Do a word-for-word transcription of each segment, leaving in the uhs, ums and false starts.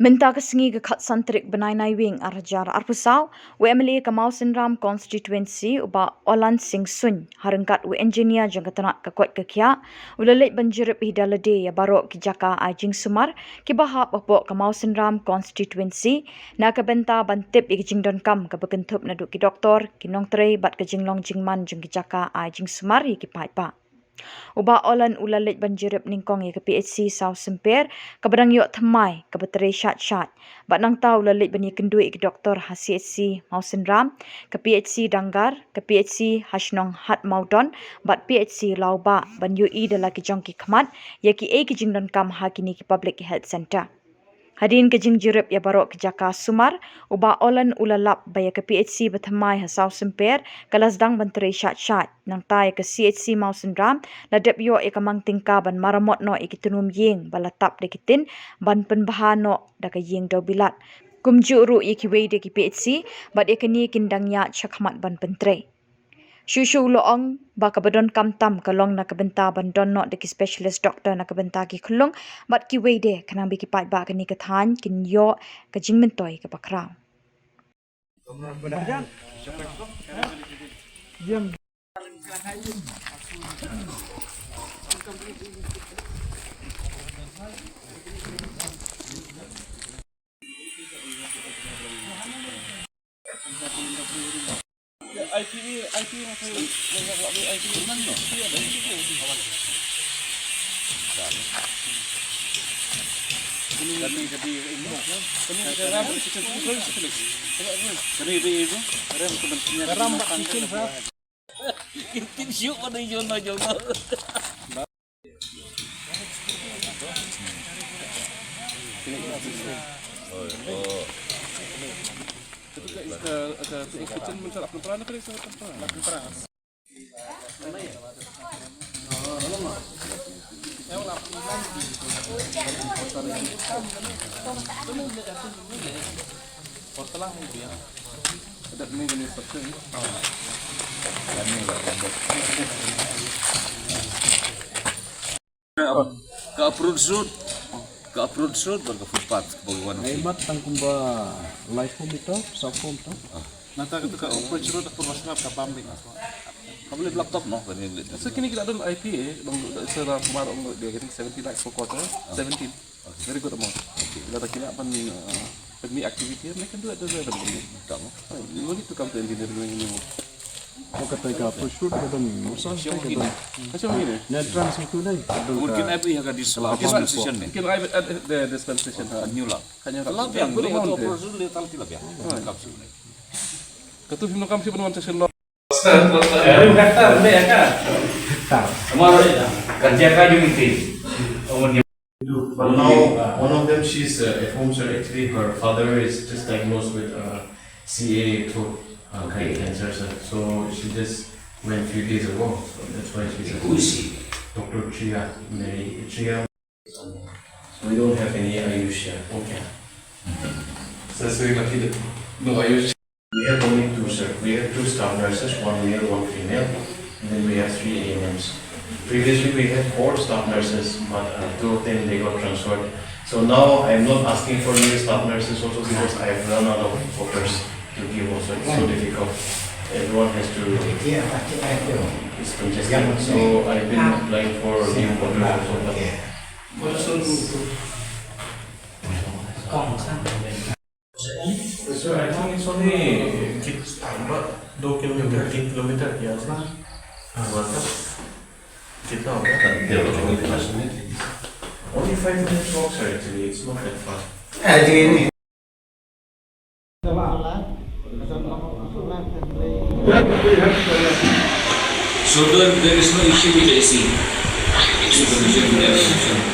Mynta ka sngi ka khatsan tarik bnai Naiwieng ar hajar arphew saw, u M L A ka Mawsynram Constituency u Bah Oland Singh Suin, ha ryngkat u engineer jong ka tnat ka koit ka khiah, u la leit ban jurip hi da lade ïa baroh ki jaka ai jingsumar kiba hap hapoh ka Mawsynram Constituency, na ka bynta ban tip ïa ki jingdonkam kaba kynthup naduh ki doktor, ki nongtrei bad ka jinglong jingman jong ki jaka ai jingsumar ïa ki paidbah. U Bah Oland u la leit ban jurip nyngkong ïa ka P H C Sawsymper, kaba dang ïoh thymmai, kaba trei shait shait. Bad nangta u la leit ban ïakynduh ïa ki doktor ha C H C Mawsynram, ka P H C Dangar, ka P H C ha shnong Hat Mawdon, bad P H C Lawbah, ban ïohi da la ki jong ki khmat ïa kiei ki jingdonkam ha kine ki Public Health Centre. Hadien ka jingjurip ïa baroh ki jaka sumar, u Bah Oland u la lap ba ïa ka P H C ba thymmai ha Sawsymper ka la sdang ban trei shait shait. Nangta ïa ka C H C Mawsynram la dep ïoh ïa ka mang tyngka ban maramot noh ïa ki tnum ïing ba la tap da ki tin, ban pynbha noh da ka ïing dewbilat. Kumjuh ruh ïa kiwei de ki P H C, bad ïa kine kin dang ïaid shakhmat ban pyntrei. Shuh shuh u la ong ba kaba donkam tam ka long na ka bynta ban don noh da ki specialist doctor na ka bynta ki khyllung bad kiwei de, khnang ba ki paidbah kane ka thaiñ kin ïoh ka jingmyntoi kaba khraw. Ka approach road, ka approach road bad ka footpath kaba wan. Ngai mat tang kumba lai phew meter, saw phew meter. Nangta kata ka approach road ka pyrshah ka bam ding. Ka boleh blacktop noh, ka ni boleh. So kini kita don I P A, dong da sera kumar dong dia getting seventy lakhs per quarter, seventeen. Very good amount. Kita tak kira pan, uh, pynmih activity, they can do it, do it. Tama. No need to come to engineering anymore. Kata ka approach road ka don masa ka don. Macam ni. Entrance itu dai. Mungkin I P A ka dis-, dispensation ni. Mungkin I P A, uh, the dispensation. Kan nyula. Kan nyula. Kalau yang ni, kalau approach road dia tahu tidak ya. Kapsul ni. Katu phim no kam phim no session lo. Aru kata le ka. Amar kerja ka jumite. One of, one of them, she's, uh, at home, sir. Actually, her father is just diagnosed with, uh, C A throat, uh, cancer, sir. So she just went few days ago. So that's why she's at home. Who is she? Doctor Tria, Mary Tria. We don't have any Ayush here. Okay. So, so you lucky that no Ayush. We have only two, sir. We have two staff nurses, one male, one female, and then we have three A N Ms. Previously, we had four staff nurses, but, uh, two of them, they got transferred. So now I'm not asking for new staff nurses also because I've run out of workers to give also. It's so difficult. Everyone has to, it's congested. So I've been applying for new workers also, but So I think it's only kit-, about two kilometer, three kilometer, yes lah. What? Kita, okay? Only five minutes walk, sir, actually. It's not that far. So there, there is no issue with A C. Supervision, we have sufficient.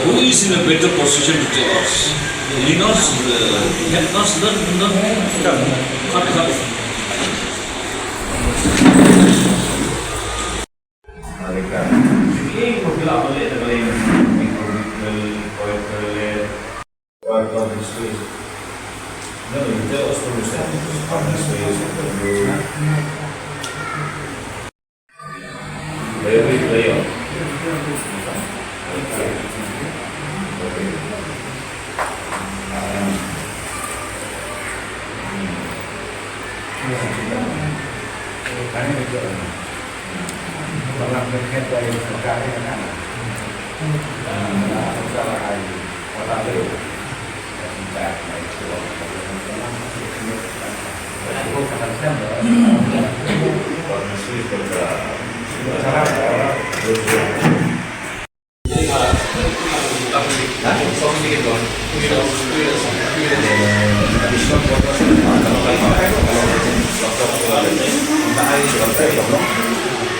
Who is in a better position to tell us? He knows, uh, he knows the, the, Can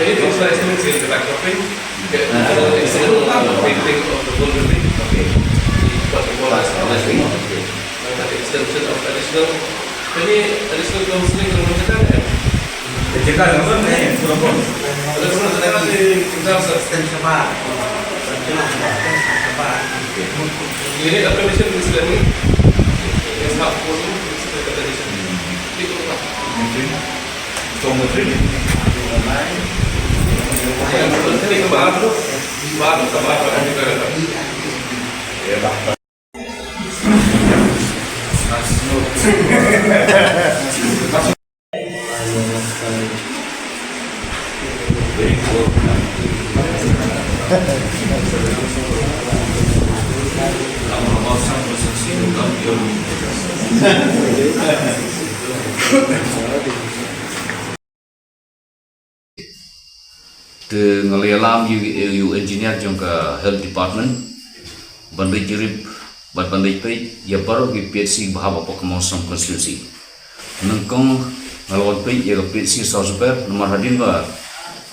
you please try to change the backdrop, please? Okay, uh, external, uh, painting of the whole building. Okay. But the wall is, okay. Uh, the extension of additional, any additional counseling you want to add? Jaka, eh, pura pun. Ada pun ada di kita extension apa? Ini application is learning. It's not for you, it's a condition. Itu apa? Mungkin. Te nga la ïalam ïa u, ïa u engineer jong ka health department ban leit jurip bad ban leit peit ïa baroh ki P H C ba hap hapoh ka Mawsynram constituency. Nyngkong nga la wan peit ïa ka P H C Sawsper namar hadien ba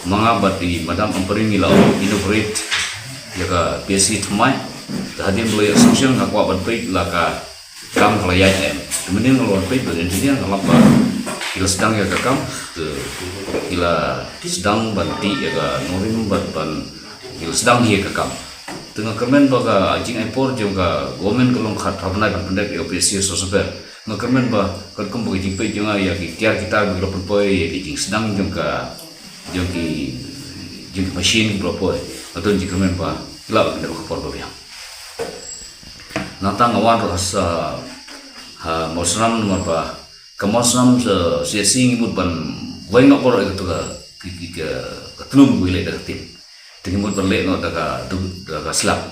ma nga bad i Madam Ampareen ngi la inaugurate ïa ka P H C thymmai. Te hadien ba la ïoh sanction nga kwah ban peit la ka kam ka la ïaid em. Te mynnin nga la wan peit bad engineer nga lap ba ki la sdang ïa ka kam, te ki la sdang ban tih ïa ka nongrim bad ban, ki la sdang ïa ka kam. Te nga kyrmen ba ka jingai por jong ka government ka long kaba bnai ban pyndep ïa ka P H C Sawsper. Nga kyrmen ba katkum ba ka jingpeit jong nga ïa ki tiar ki tar ba ki la pynpoi ïa ki jingsdang jong ka, jong ki, jong ki machine ki ba la poi, nga don jingkyrmen ba ki lah ban pyndep ha ka por ba biang. Nangta nga wan ruh ha, ha Mawsynram namar ba ka Mawsynram C H C ngi mut ban weng noh baroh ïa kato ka, ki, ki, ka, ka tnum ba ngi leh da ka tin. Te ngi mut ban leh noh da ka, da ka slab.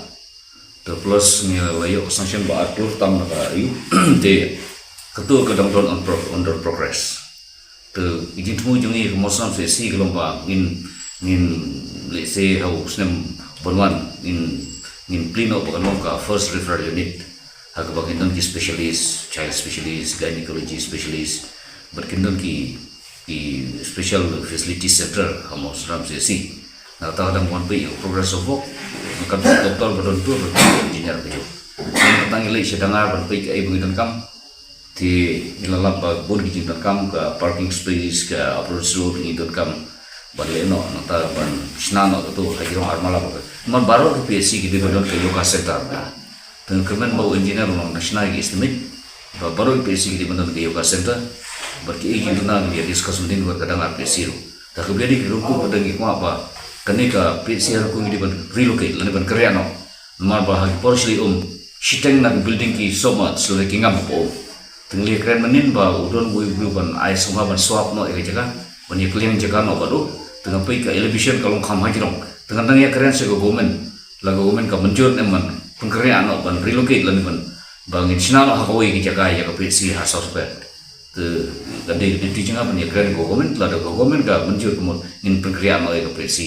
Te plus ngi la ïoh ka sanction ba ar klur tam na ka ïu. Te kato ka dang don on pro-, under progress. Te ki jingthmu jong ngi ka Mawsynram C H C ka long ba ngin, ngin, let's say, ha u snem ban wan ngin, ngin plie noh ba kan long ka first referral unit. Ha kaba kin don ki specialist, child specialist, gynecology specialist, bad kin don ki, ki special facility center ha Mawsynram C H C. Nangta ka dang wan peit ïa ka progress of work. Nga kat doctor ba don tu, ba don engineer ba ïoh. Nangta ngi leit sha Dangar ban peit kaei ba ngi donkam. Te ngi la lap ba bun ki jingdonkam, ka parking space, ka approach road ngi donkam ban leh noh, nangta ban shna noh kato ha ki rong armala ba ka. Namar baroh ki P H C ki dei ban don ka yoga center na. Te nga kyrmen ba u engineer u la shna ïa ki estimate ba baroh ki P H C ki dei ban don ka yoga center. Bad kiei ki jingduna ngi ïa discuss mynnin bad ka Dangar P H C ruh. Te ka biang dei ki rung kum ka dang ngi kwah ba kane ka P H C ha rung kum ngi dei ban relocate lane ban kyrïah noh. Namar ba ha ki por shlei um shiteng na ki building ki sumar shlei ki ngam hapoh um. Te ngi la kren mynnin ba u don uwei u briew ban ai sngewbha ban swap noh ïa ka jaka, ban ïa kylliang jaka noh bad u. Te nga peit ka elevation ka long kham high jrong. Te nga dang ïa kren sha ka government, la ka government ka mynjur ne em ban pynkyrïah noh ban relocate lane ban, ba ngin shna noh ha kawei ka jaka ïa ka P H C ha South Pet. Te ka dei ka duty jong nga ban ïa kren ka government, lada ka government ka mynjur ka mut ngin pynkyrïah noh ïa ka P H C.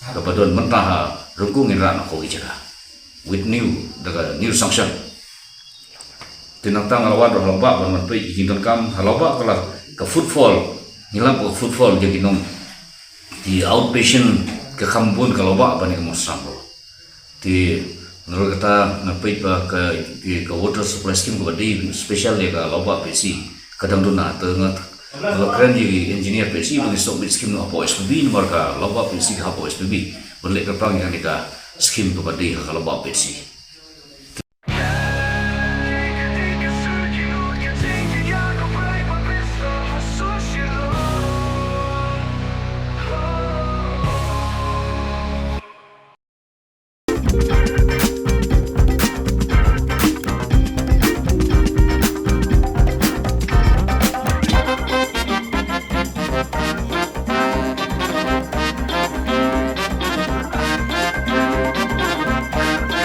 Kaba don mynta ha Rengkung ngin rah noh kawei ka jaka with new, da ka new sanction. Te nangta nga la wan ruh ha Laubak ban wan peit ki jingdonkam ha Laubak, ka la ka footfall, ngi lap ka footfall jong ki nong, ki outpatient ka kham bun ka Laubak ban ïa ka Mawsynram ruh. Te nalor kata nga peit ba ka, ka, ka water supply scheme kaba dei special ïa ka Laubak P H C ka dang duna, te nga, nga la kren ïa ki engineer P H C ba ngin submit scheme noh hapoh S P B, namar ka Laubak P H C ka hapoh S P B. Ban leh kyrpang ïa kane ka scheme kaba dei ha ka Laubak P H C.